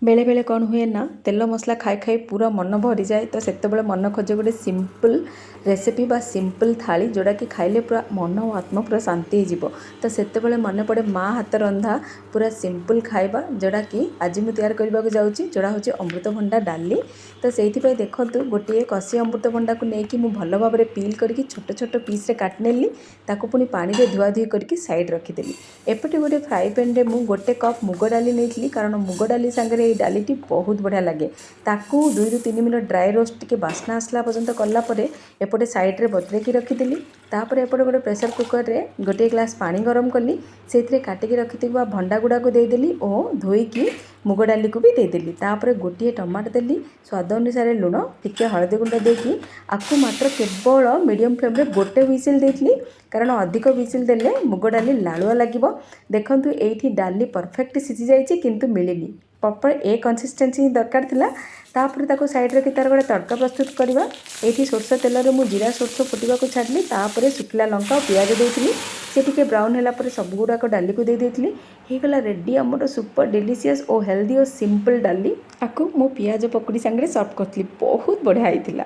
ବେଳେବେଳେ କ'ଣ ହୁଏ ନା, ତେଲ ମସଲା ଖାଇ ଖାଇ ପୁରା ମନ ଭରିଯାଏ। ତ ସେତେବେଳେ ମନ ଖୋଜେ ଗୋଟେ ସିମ୍ପଲ୍ ରେସିପି ବା ସିମ୍ପଲ୍ ଥାଳି, ଯେଉଁଟାକି ଖାଇଲେ ପୁରା ମନ ଓ ଆତ୍ମା ପୁରା ଶାନ୍ତି ହେଇଯିବ। ତ ସେତେବେଳେ ମନେ ପଡ଼େ ମା ହାତ ରନ୍ଧା ପୁରା ସିମ୍ପଲ୍ ଖାଇବା, ଯେଉଁଟାକି ଆଜି ମୁଁ ତିଆରି କରିବାକୁ ଯାଉଛି, ଯେଉଁଟା ହେଉଛି ଅମୃତଭଣ୍ଡା ଡାଲି। ତ ସେଇଥିପାଇଁ ଦେଖନ୍ତୁ, ଗୋଟିଏ କଷି ଅମୃତଭଣ୍ଡାକୁ ନେଇକି ମୁଁ ଭଲ ଭାବରେ ପିଲ୍ କରିକି ଛୋଟ ଛୋଟ ପିସ୍ରେ କାଟିନେଲି। ତାକୁ ପୁଣି ପାଣିରେ ଧୁଆଧୁଇ କରିକି ସାଇଡ଼୍ ରଖିଦେଲି। ଏପଟେ ଗୋଟେ ଫ୍ରାଏ ପ୍ୟାନ୍ରେ ମୁଁ 1 କପ୍ ମୁଗ ଡାଲି ନେଇଥିଲି, କାରଣ ମୁଗ ଡାଲି ସାଙ୍ଗରେ ଏଇ ଡାଲିଟି ବହୁତ ବଢ଼ିଆ ଲାଗେ। ତାକୁ 2ରୁ 3 ମିନିଟ୍ ଡ୍ରାଏ ରୋଷ୍ଟ, ଟିକେ ବାସ୍ନା ଆସିଲା ପର୍ଯ୍ୟନ୍ତ କଲା ପରେ ଏପଟେ ସାଇଡ଼୍ରେ ବତୁରେଇକି ରଖିଦେଲି। ତାପରେ ଏପଟେ ଗୋଟେ ପ୍ରେସର୍ କୁକର୍ରେ 1 ଗ୍ଲାସ୍ ପାଣି ଗରମ କଲି। ସେଇଥିରେ କାଟିକି ରଖିଥିବା ଭଣ୍ଡା ଗୁଡ଼ାକୁ ଦେଇଦେଲି ଓ ଧୋଇକି ମୁଗ ଡାଲିକୁ ବି ଦେଇଦେଲି। ତାପରେ ଗୋଟିଏ ଟମାଟୋ ଦେଲି, ସ୍ୱାଦ ଅନୁସାରେ ଲୁଣ, ଟିକେ ହଳଦୀ ଗୁଣ୍ଡ ଦେଇକି ଆକୁ ମାତ୍ର କେବଳ ମିଡ଼ିୟମ୍ ଫ୍ଲେମ୍ରେ ଗୋଟେ ହ୍ୱିସିଲ୍ ଦେଇଥିଲି, କାରଣ ଅଧିକ ହ୍ୱିସିଲ୍ ଦେଲେ ମୁଗ ଡାଲି ଲାଳୁଆ ଲାଗିବ। ଦେଖନ୍ତୁ, ଏଇଠି ଡାଲି ପରଫେକ୍ଟ ସିଝି ଯାଇଛି, କିନ୍ତୁ ମିଳିନି। ପ୍ରପର୍ ଏ କନସିଷ୍ଟେନ୍ସି ହିଁ ଦରକାର ଥିଲା। ତାପରେ ତାକୁ ସାଇଡ଼୍ ରଖି ତା'ର ଗୋଟେ ତଡ଼କା ପ୍ରସ୍ତୁତ କରିବା। ଏଇଠି ସୋରିଷ ତେଲରେ ମୁଁ ଜିରା, ସୋରିଷ ଫୁଟିବାକୁ ଛାଡ଼ିଲି। ତାପରେ ଶୁଖିଲା ଲଙ୍କା ଆଉ ପିଆଜ ଦେଇଥିଲି। ସେ ଟିକେ ବ୍ରାଉନ୍ ହେଲା ପରେ ସବୁ ଗୁଡ଼ାକ ଡାଲିକୁ ଦେଇ ଦେଇଥିଲି। ହେଇଗଲା ରେଡ଼ି ଆମର ସୁପର ଡେଲିସିୟସ୍ ଓ ହେଲ୍ଦି ଓ ସିମ୍ପଲ୍ ଡାଲି। ଆକୁ ମୁଁ ପିଆଜ ପକୁଡ଼ି ସାଙ୍ଗରେ ସର୍ଭ କରିଥିଲି। ବହୁତ ବଢ଼ିଆ ହେଇଥିଲା।